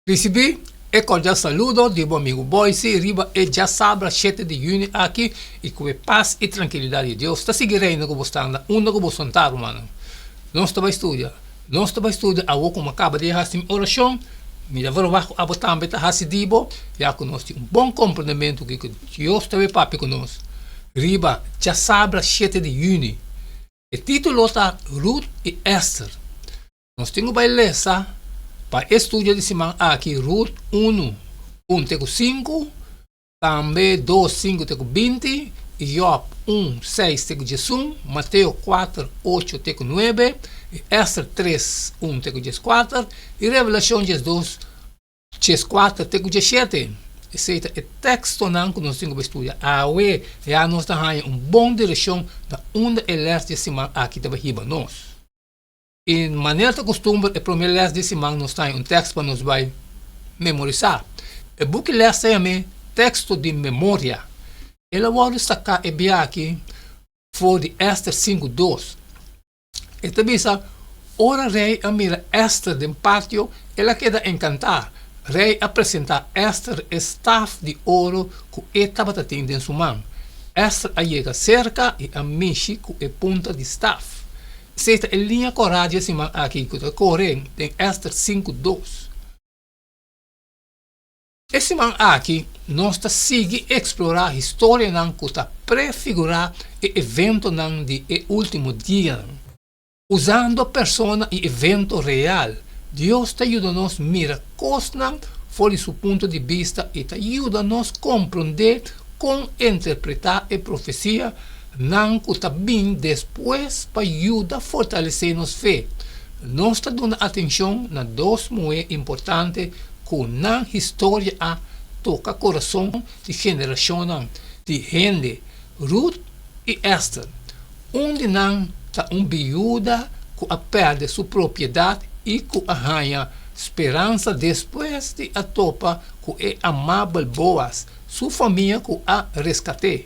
Risibí e kordial saludo di bo amigu Boyce riba e djasabra shete di yüni aki i ku e pas i trankilidat di Dios ta sigui reina ku bo sta na unda ku bo sontá, rumannan. Nos ta bai studia. Nos ta bai studia awo ku mi a kaba di hasi mi orashon. Mi ta verwagt ku abo tambe ta hasi di bo, ya ku nos tin un bon komprendementu kiko Dios ta bai papia ku nos riba djasabra shete di yüni. E título ta Ruth i Esther. Nos tin ku bai lesa pa e studio di siman aki Rut unu, un te ku sinku, tambe dos, sinku te ku binti, i Jòb un, seis te ku diesun, Mateo kuater, ocho te ku nuebe, i Ester tres, un te ku dieskuater, i Revelashon diesdos, dieskuater te ku diesshete. Esei ta e tekstonan ku nos tin ku bai studia awe. Ya nos ta haña un bon direkshon na unda e lès di e siman aki ta bai hiba nos. I manera ta kustumber e promé lès di siman nos ta haña un tèkst pa nos bai memorisá. E buki lès ta yam'é Teksto di Memoria. El a wòrdu saká e bia aki for di Ester sinku dos. E ta bisa, Ora rei a mira Ester den patio, el a keda enkantá. Rei a presentá Ester e staf di oro ku e tabata tin den su man. Ester a yega serka i a mishi ku e punta di staf. Esei ta e liña kòrá di e siman aki ku ta kore den Ester sinku dos. E siman aki nos ta sigui eksplorá historianan ku ta prefigurá e eventonan di e último dianan. Usando persona i evento real, Dios ta yuda nos mira kosnan for di su punto di bista i ta yuda nos komprondé kon interpretá e profesia nan ku ta bin despues pa yuda fortalesé nos fe. Nos ta duna atenshon na dos muhé importante ku nan historia a toka kurason di generashonnan di hende, Rut i Ester. Un di nan ta un biuda ku a pèrdè su propiedat i ku a haña speransa despues di a topa ku e amabel Boas, su famia ku a reskat'é.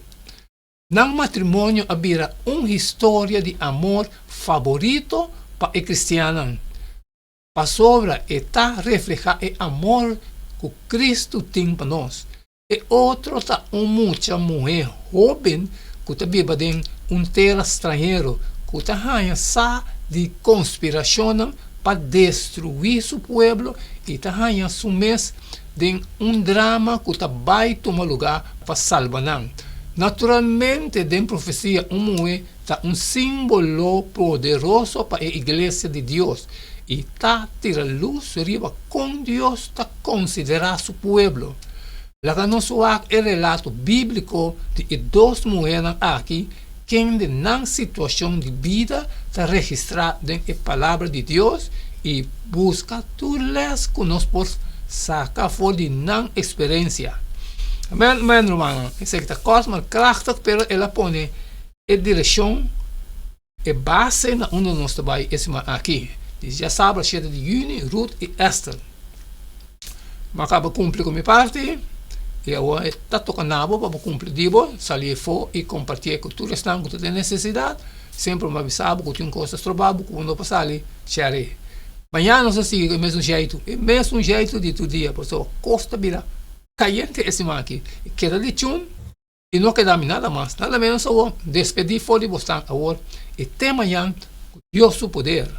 Nan matrimonio a bira un historia di amor faborito pa e kristiannan, pasobra e ta reflehá e amor ku Kristu tin pa nos. E otro ta un mucha muhé hóben ku ta biba den un tera stranhero ku ta haña sa di konspirashonnan pa destruí su pueblo i ta haña su mes den un drama ku ta bai tuma lugá pa salba nan. Naturalmente, den profesia un muhé ta un símbolo poderoso pa e iglesia di Dios i ta tira lus riba kon Dios ta konsiderá su pueblo. Laga nos wak e relato bíbliko di e dos muhénan aki kende nan situashon di bida ta registrá den e Palabra di Dios i buska tur lès ku nos por saka for di nan eksperensia. Amen, amen, rumannan. Esaki ta kòrt maar krachtig, pero el a pone e direkshon, e base na unda nos ta bai e siman aki. Di djasabra shete di yüni, Ruth i Esther. Mi a kaba kumpli ku mi parti i awor e ta toka na bo pa bo kumpli di bo, sali afó i kompartié ku tur esnan ku ta den nesesidat. Semper mi a bisa bo ku tin un kos ta stroba bo ku bo no por sali, share. Mañana nos ta sigui ku e mesun sheitu, e mesun sheitu di tur dia, pasobra kos ta bira kayente e siman aki. E keda di chun i no keda mi nada mas, nada menos awor. Despedí for di bosnan awor i te mañan ku Dios su poder.